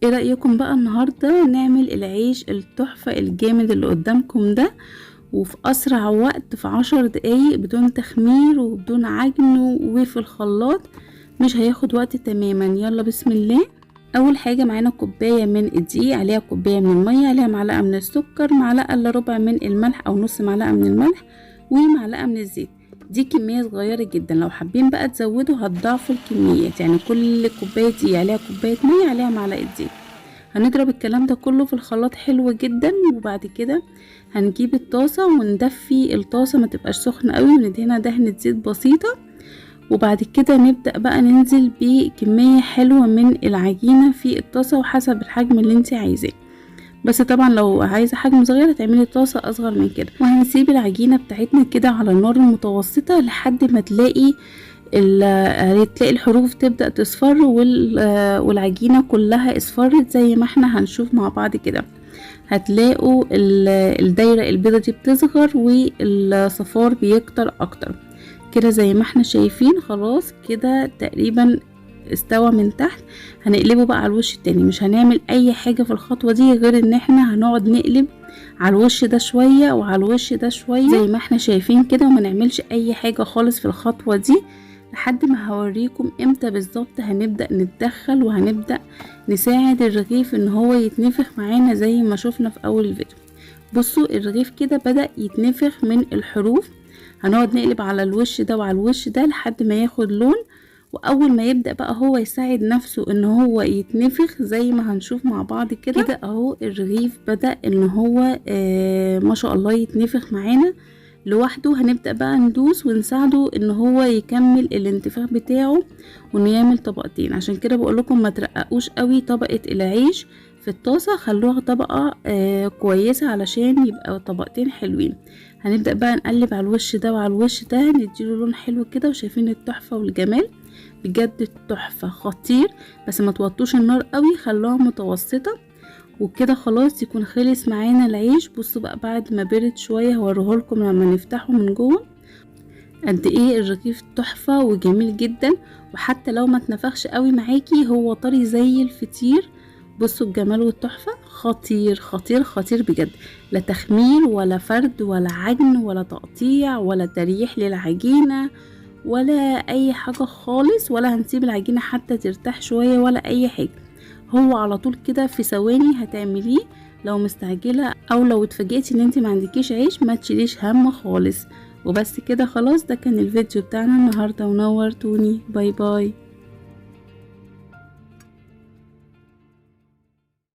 ايه رأيكم بقى النهاردة نعمل العيش التحفة الجامد اللي قدامكم ده، وفي اسرع وقت في 10 دقايق بدون تخمير وبدون عجن وفي الخلاط، مش هياخد وقت تماما. يلا بسم الله. اول حاجة معانا كوباية من الدقيق، عليها كوباية من المية، عليها معلقة من السكر، معلقة الا ربع من الملح او نص معلقة من الملح، ومعلقة من الزيت. دي كمية صغيرة جدا، لو حابين بقى تزودوا هتضاعفوا الكميات، يعني كل كوباية دقيق عليها كوباية مية عليها معلقة زيت. هنضرب الكلام ده كله في الخلاط حلو جدا، وبعد كده هنجيب الطاسة وندفي الطاسة ما تبقاش سخنة قوي، وندهنها دهنة زيت بسيطة. وبعد كده نبدأ بقى ننزل بكمية حلوة من العجينة في الطاسة، وحسب الحجم اللي انت عايزاه، بس طبعا لو عايزة حجم صغير هتعملي طاسة اصغر من كده. وهنسيب العجينة بتاعتنا كده على النار المتوسطة لحد ما تلاقي الحروف تبدأ تصفر والعجينة كلها اصفرت زي ما احنا هنشوف مع بعض كده. هتلاقوا الدايرة البيضة دي بتصغر والصفار بيكتر اكتر كده زي ما احنا شايفين. خلاص كده تقريبا استوى من تحت. هنقلبه بقى على الوش التاني، مش هنعمل اي حاجة في الخطوة دي غير ان احنا هنقعد نقلب على الوش ده شوية وعلى الوش ده شوية زي ما احنا شايفين كده، وما نعملش اي حاجة خالص في الخطوة دي لحد ما هوريكم امتى بالظبط هنبدأ نتدخل وهنبدأ نساعد الرغيف ان هو يتنفخ معانا زي ما شفنا في اول الفيديو. بصوا الرغيف كده بدأ يتنفخ من الحروف. هنقعد نقلب على الوش ده وعلى الوش ده لحد ما ياخد لون، واول ما يبدأ بقى هو يساعد نفسه ان هو يتنفخ زي ما هنشوف مع بعض كده. كده اهو الرغيف بدأ ان هو ما شاء الله يتنفخ معانا لوحده. هنبدأ بقى ندوس ونساعده ان هو يكمل الانتفاخ بتاعه وانه يعمل طبقتين. عشان كده بقول لكم ما ترققوش قوي طبقة العيش في الطاسة، خلوها طبقة كويسة علشان يبقى طبقتين حلوين. هنبدأ بقى نقلب على الوش ده وعلى الوش ده، نديله لون حلو كده. وشايفين التحفة والجمال، بجد التحفة خطير. بس ما توطوش النار قوي، خلوها متوسطة. وكده خلاص يكون خلص معانا العيش. بصوا بقى بعد ما برد شوية هوريهولكم لما نفتحه من جوه قد ايه الرغيف تحفة وجميل جدا. وحتى لو ما اتنفخش قوي معاكي هو طري زي الفطير. بصوا الجمال والتحفة، خطير خطير خطير بجد. لا تخمير ولا فرد ولا عجن ولا تقطيع ولا تريح للعجينة ولا اي حاجة خالص، ولا هنسيب العجينة حتى ترتاح شوية ولا اي حاجة. هو على طول كده في ثواني هتعمليه. لو مستعجلة او لو اتفاجئتي ان انت ما عندكيش عيش ما تشيليش هم خالص. وبس كده خلاص، ده كان الفيديو بتاعنا النهاردة، ونورتوني. bye bye.